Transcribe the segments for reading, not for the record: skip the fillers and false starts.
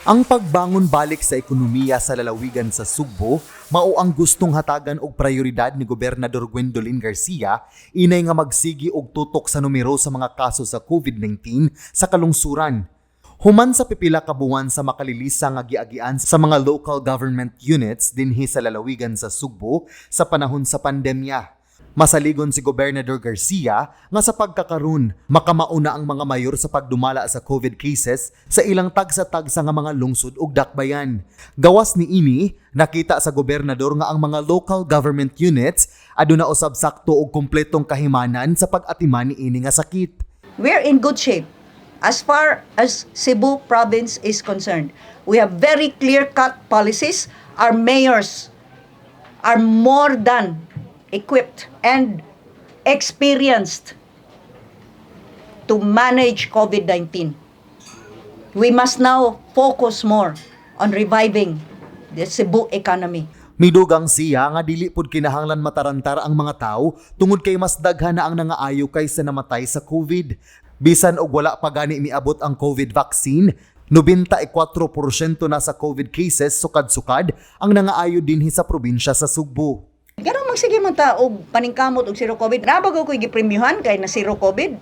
Ang pagbangon balik sa ekonomiya sa lalawigan sa Sugbo mao ang gustong hatagan og prioridad ni Gobernador Gwendolyn Garcia inay nga magsigi og tutok sa numero sa mga kaso sa COVID-19 sa kalungsuran. Human sa pipila ka buwan sa makalilisa nga giagian sa mga local government units dinhi sa lalawigan sa Sugbo sa panahon sa pandemya, masaligon si Gobernador Garcia nga sa pagkakaron makamauna ang mga mayor sa pagdumala sa COVID cases sa ilang tagsa-tagsa nga mga lungsod ug dakbayan. Gawas ni ini, nakita sa gobernador nga ang mga local government units aduna usab sakto og kumpletong kahimanan sa pag-atiman ni ini nga sakit. We're in good shape as far as Cebu province is concerned. We have very clear-cut policies. Our mayors are more than equipped and experienced to manage COVID-19. We must now focus more on reviving the Cebu economy. Midugang siya nga dili pud kinahanglan matarantar ang mga tao tungod kay mas daghan na ang nangaayo kaysa namatay sa COVID. Bisan og wala pa gani miabot ang COVID vaccine, 94% na sa COVID cases sukad-sukad ang nangaayo dinhi sa probinsya sa Sugbo. Pero magsige man ta og paningkamot og zero COVID. Naa ba ko'y gipremyuhan kay na zero COVID?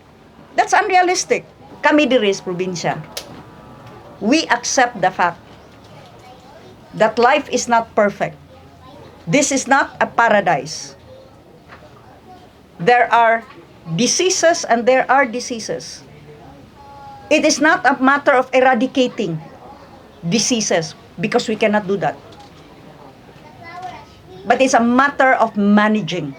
That's unrealistic. Kami diri sa probinsya, we accept the fact that life is not perfect. This is not a paradise. There are diseases and there are diseases. It is not a matter of eradicating diseases because we cannot do that. But it's a matter of managing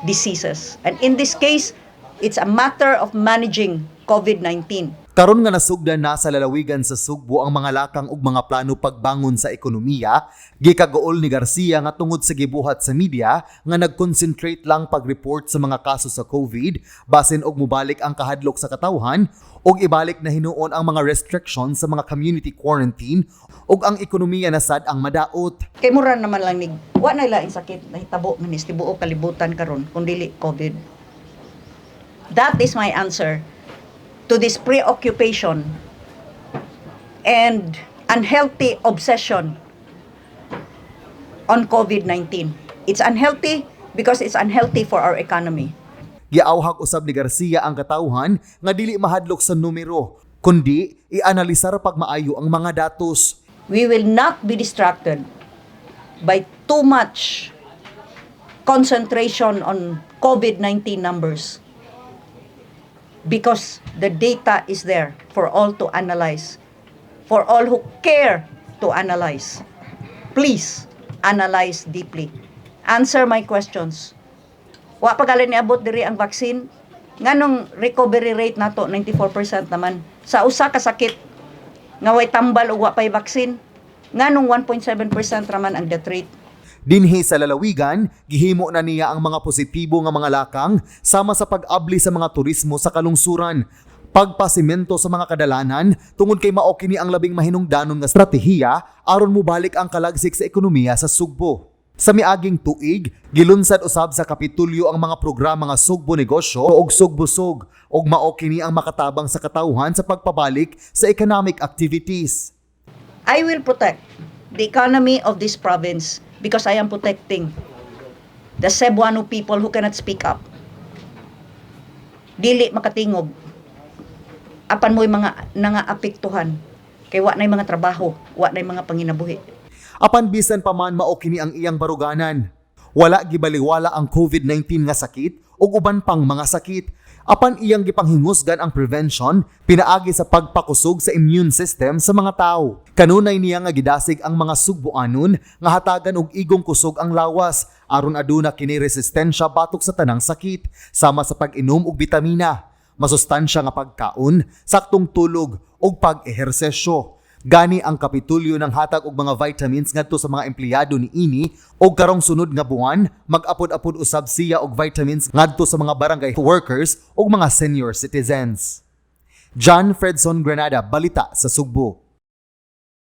diseases. And in this case, it's a matter of managing COVID-19. Karon nga nasugdan na sa lalawigan sa Sugbo ang mga lakang ug mga plano pagbangon sa ekonomiya, gikaguol ni Garcia nga tungod sa gibuhat sa media nga nag-concentrate lang pag-report sa mga kaso sa COVID, basin og mobalik ang kahadlok sa katawhan ug ibalik na hinuon ang mga restrictions sa mga community quarantine ug ang ekonomiya na sad ang madaot. Kay mura naman lang nig wa na laing sakit nahitabo nga ni tibuok kalibutan karon kung dili COVID. That is my answer to this preoccupation and unhealthy obsession on COVID-19. It's unhealthy because it's unhealthy for our economy. Giawhag usab ni Garcia ang katawhan nga dili mahadlok sa numero, kundi ianalisar pagmaayo ang mga datos. We will not be distracted by too much concentration on COVID-19 numbers because the data is there for all to analyze, for all who care to analyze. Please analyze deeply. Answer my questions. Wa pa gali niabot diri ang vaccine. Nganong recovery rate nato 94% naman sa usa ka sakit nga way tambal ug wa pay vaccine? Nganong 1.7% raman ang death rate? Dinhi sa lalawigan, gihimo na niya ang mga positibo nga mga lakang sama sa pag-abli sa mga turismo sa kalungsuran, pagpasimento sa mga kadalanan tungod kay mao kini ang labing mahinungdanon nga estratehiya aron mobalik ang kalagsik sa ekonomiya sa Sugbo. Sa miaging tuig, gilunsad usab sa Kapitulyo ang mga programa nga Sugbo Negosyo ug Sugbusog ug mao kini ang makatabang sa katawhan sa pagpabalik sa economic activities. I will protect the economy of this province because I am protecting the Cebuano people who cannot speak up. Dili makatingog. Apan mo'y mga nangaapektuhan kay wa na'y mga trabaho, wa na'y mga panginabuhi. Apan bisan pa man mao kini ang iyang baruganan, wala gibaliwala ang COVID-19 nga sakit ug uban pang mga sakit. Apan iyang gipanghingusgan ang prevention pinaagi sa pagpakusog sa immune system sa mga tao. Kanunay niya nga gidasig ang mga Sugboanon nga hatagan og igong kusog ang lawas aron aduna kini resistensya batok sa tanang sakit sama sa pag-inom og bitamina, masustansya nga pagkaon, saktong tulog ug pag-ehersesyo. Gani ang Kapitulyo nanghatag og mga vitamins ngadto sa mga empleyado ni ini og karong sunod nga buwan mag-apod-apod usab siya og vitamins ngadto sa mga barangay workers ug mga senior citizens. John Fredson Granada, balita sa Sugbo.